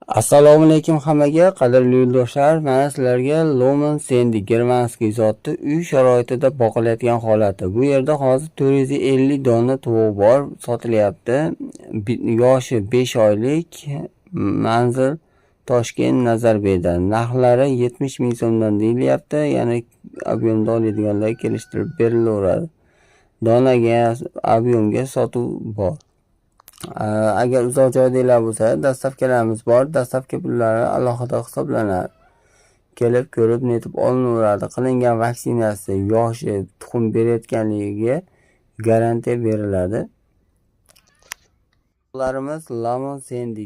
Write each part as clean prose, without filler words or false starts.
Assalomu alaykum hammaga, qadrli yo'ldoshlar. Mana sizlarga Lohmann Sandy германский zotni uy sharoitida boqilayotgan holati. Bu yerda hozir 450 dona tovuq bor, sotilyapti. Yoshi 5 oylik, manzil Toshkent, Nazarbekda. Narxlari 70 ming so'mdan deyilyapti. Ya'ni объем da oladiganlar kelishtirib berilaveradi. Donaga, объем ga sotuv bor. Agar uzoq joydagilar bo'lsa, доставка larimiz bor. Доставка pullari alohida hisoblanadi. Kelib ko'rib, netib olinaveradi. Qilingan vaksinasi, yoshi, tuxum berayotganligiga garantiya beriladi. Tovuqlarimiz Lohmann Sandy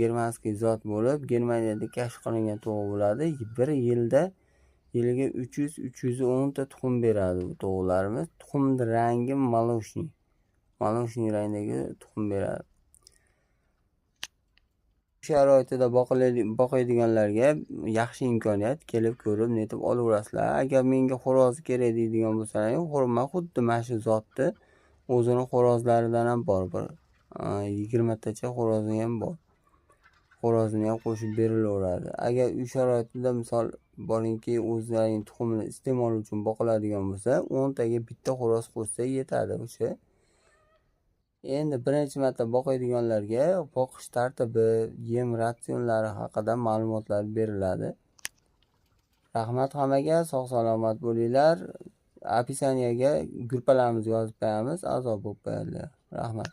германский zot bo'lib, Germaniyada kashf qilingan tovuq bo'ladi. Bir yilda yiliga 300-310 ta tuxum beradi bu tovuqlarimiz. Tuxumni rangi молочный. Молочный rangdagi tuxum beradi. Sharoitida boqadiganlarga yaxshi imkoniyat, kelib ko'rib, netib olaverasizlar. Agar menga xo'rozi kerak deydigan bo'lsalaring, xuddi mana shu zotni o'zini xo'rozlaridan ham bor, bir 20 tacha xo'rozi ham bor. Xo'rozini ham qo'shib berilaveradi. Agar uy sharoitida, misol, boringki, o'zlarining tuxumini iste'mol uchun boqiladigan bo'lsa, 10 taga bitta xo'roz qo'shsa yetadi o'sha. Endi birinchi marta boqadiganlarga boqish tartibi, yem ratsionlari haqida ma'lumotlar beriladi. Rahmat hammaga, sog' salomat bo'linglar. Описание ga gruppalarimizni yozib qo'yamiz, a'zo bo'lib qo'yadilar. Rahmat.